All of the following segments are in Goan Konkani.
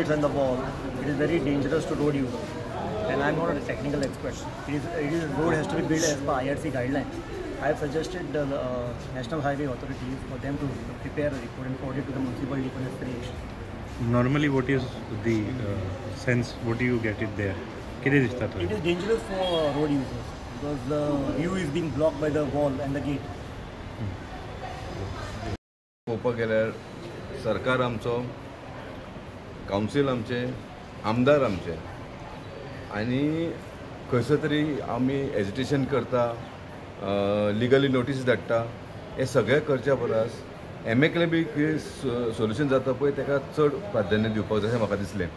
gates and the wall, it is very dangerous to road users. And I am not a technical expert. It is road has to be built as per IRC guidelines. I have suggested the National Highway Authority for them to prepare a report and forward it to the municipality for necessary action. Normally, what is the sense? What do you get it there? It is dangerous for road users because the view is being blocked by the wall and the gate. पळोवपाक गेल्यार सरकार आमचो, कावन्सील आमचे, आमदार आमचे, आनी खंयसर तरी आमी एजिटेशन करता, लिगली नोटीस धाडटा, हें सगळें करच्या परस एम ए बी कितें सोल्युशन जाता पळय ताका चड प्राधान्य दिवपाक जाय अशें म्हाका दिसलें.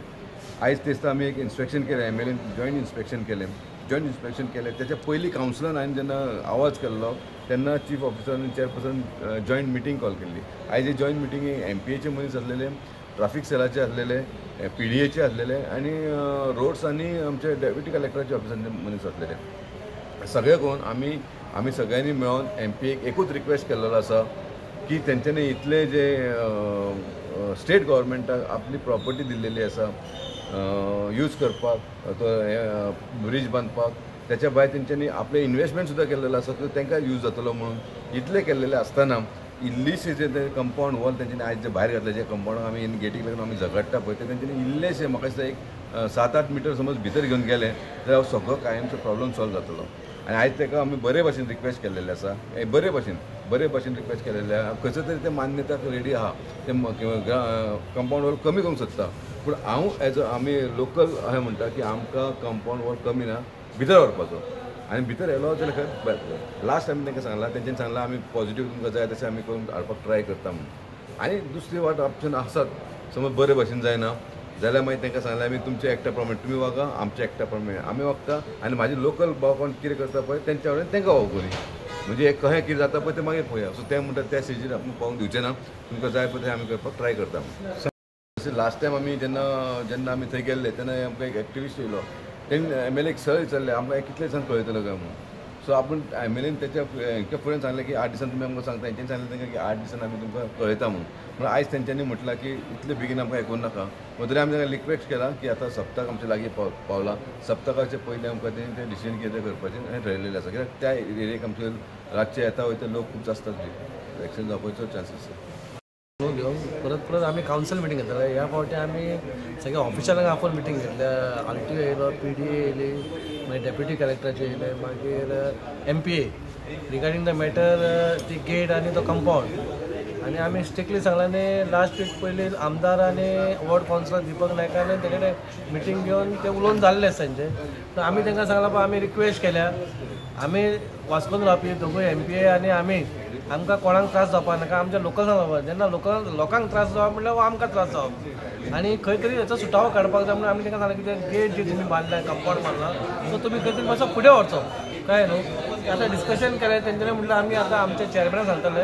आयज ते दिसता आमी एक इन्स्पेक्शन केलें, M L N joint inspection केलें. जॉयंट इन्स्पेक्शन केलें तेच्या पयलीं कावन्सिलान हांवें जेन्ना आवाज केल्लो तेन्ना चीफ ऑफिसर आनी चेअरपर्सन जॉयंट मिटींग कॉल केल्ली. आयज जॉयंट मिटींगेक एम पी एचे मनीस आसलेले, ट्राफीक सेलाचे आसलेले, पी डी एचे आसलेले आनी रोड्स आनी आमचे डेप्युटी कलेक्टराचे ऑफिसांचे मनीस आसलेले. सगळे करून आमी सगळ्यांनी मेळोन एम पी एक एकूच रिक्वेस्ट केल्लो आसा की तेंच्यांनी इतले जे स्टेट गव्हर्मेंटाक आपली प्रॉपर्टी दिल्लेली आसा यूज करपाक, तो ब्रीज बांदपाक, त्याच्या भायर तेंच्यांनी आपलें इन्वेस्टमेंट सुद्दां केल्लेलो आसा तो तांकां यूज जातलो म्हणून इतलें केल्लेलें आसतना इल्लीशी जे ते कंपावंड वॉल तेंच्यांनी आयज जे भायर घातले, जे कंपावंड आमी गेटीक लागून आमी झगडटा पळय ते तेंच्यांनी इल्लेशें म्हाका दिसता एक 7-8 मिटर समज भितर घेवन गेले जाल्यार सगळो कायमचो प्रॉब्लम सॉल्व जातलो. आनी आयज ताका आमी बरे भाशेन रिक्वेस्ट केल्लेलें आसा, बरे भाशेन रिक्वेस्ट केल्लेलें आसा. खंयसर तरी ते मान्यताक रेडी आहा, ते कंपावंड वॉल कमी करूंक सोदता, पूण हांव एज आमी लोकल अशें म्हणटा की आमकां कंपावंड वॉल कमी ना, भितर व्हरपाचो. आनी भितर येलो जाल्यार खंय लास्ट आमी तांकां सांगलां, तेंच्यांनी सांगलां आमी पॉजिटीव तुमकां जाय तशें आमी करून हाडपाक ट्राय करता म्हणून. आनी दुसरी वाट ऑप्शन आसात, समज बरे भाशेन जायना जाल्यार मागीर तांकां सांगलें आमी तुमच्या एक्टा प्रमाणे तुमी वागा, आमच्या एक्टा प्रमाणे आमी वागता, आनी म्हाजे लोकल भाव कोण कितें करता पळय तेंच्या वटेन तांकां वागूनी, म्हणजे हें कशें कितें जाता पळय तें मागीर पळोवया. सो ते म्हणटा त्या स्टेजीर आमी पावूंक दिवचें ना, तुमकां जाय पळय तें आमी करपाक ट्राय करता. लास्ट टायम आमी जेन्ना आमी थंय गेल्ले तेन्ना आमकां एक एक्टिविस्ट येयलो, तेणी एम एल एक सरळ विचारलें आमकां कितले दिसान कळयतलो काय म्हणून. सो आपूण एम एल एन तेच्या हेंच्या फुडें सांगलें की 8 दिसान तुमी आमकां सांगता, हेंच्यांनी सांगलें तांकां की 8 दिसान आमी तुमकां कळयता म्हणून. म्हणून आयज तेंच्यांनी म्हटलां की इतले बेगीन आमकां हें करूं नाका, म्हणटरी आमी तांकां रिक्वेस्ट केला की आतां सप्तक आमचे लागीं पावलां, सप्तकाचे पयलीं आमकां तें डिसिजन कितें करपाचें हें ठरयलेलें आसा. कित्याक त्या एरियेक आमचे रातचे येता वयता लोक खूब जास्त एक्सिडंट जावपाचो चान्सीस आसा. घेवन परत परत आमी कावन्सील मिटींग घेतले. ह्या फावटी आमी सगळ्या ऑफिशलांक आपोवन मिटींग घेतल्या. आर टी ओ येयलो, पी डी ए येयली, मागीर डेप्युटी कलेक्टराचे येयले, मागीर M P A regarding the matter ती गेट आनी तो कंपावंड. आनी आमी स्ट्रिक्टली सांगलां आनी लास्ट वीक पयलीं आमदार आनी वॉर्ड कावन्सिलर दीपक नायकान तेजे कडेन मिटींग घेवन ते उलोवन जाल्ले आसा तेंचे. तर आमी तांकां सांगलां पळय आमी रिक्वेस्ट केल्या, आमी वास्कोन रावपी दोगूय एम पी ए आनी आमी, आमकां कोणाक त्रास जावपाक नाका, आमच्या लोकलांक जावपाक. जेन्ना लोकांक त्रास जावप म्हणल्यार आमकां त्रास जावप, आनी खंय तरी हेचो सुटावो काडपाक जाय म्हणून आमी तांकां सांगलां की ते गेट जे तुमी बांदला, कंपावंड बांदला, सो तुमी खंय तरी मातसो फुडें व्हरचो, कळ्ळें न्हू. आतां डिस्कशन केलें तेंच्यांनी, म्हणल्यार आमी आतां आमच्या चेअरमॅनाक सांगतले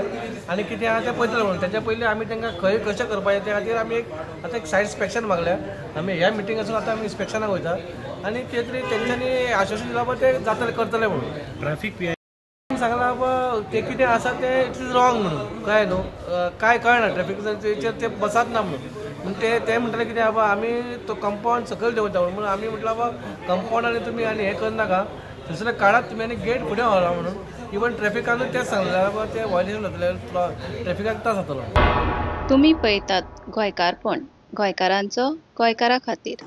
आनी कितें आहा तें पळयतले म्हणून. तेच्या पयलीं आमी तांकां खंय कशें करपाचें त्या खातीर आमी एक आतां एक सायड इन्स्पेक्शन मागल्या. आमी ह्या मिटिंगासून आतां आमी इन्स्पेक्शनाक वयता आनी ते तरी तेंच्यांनी आश्वासन दिलां पळय तें जातलें करतलें म्हणून. ट्राफीक पी सांगलां पळय तें कितें आसा तें it is wrong म्हणून, कळ्ळें न्हू. कांय कळना ट्रॅफिकाचेर ते बसात ना म्हणून. पूण ते म्हणटाले कितें बाबा आमी तो कंपावंड सकयल देंवता म्हणून. आमी म्हटलां बाबा कंपावंड आनी तुमी आनी हें करनाका, थंयसर काडात तुमी आनी गेट फुडें व्हरा म्हणून. इवन ट्रॅफिकानूय तेंच सांगलें बाबा तें व्हायलेशन जातलें, ट्रॅफिकाक त्रास जातलो. तुमी पळयतात गोंयकारपण, गोंयकारांचो गोंयकारा खातीर.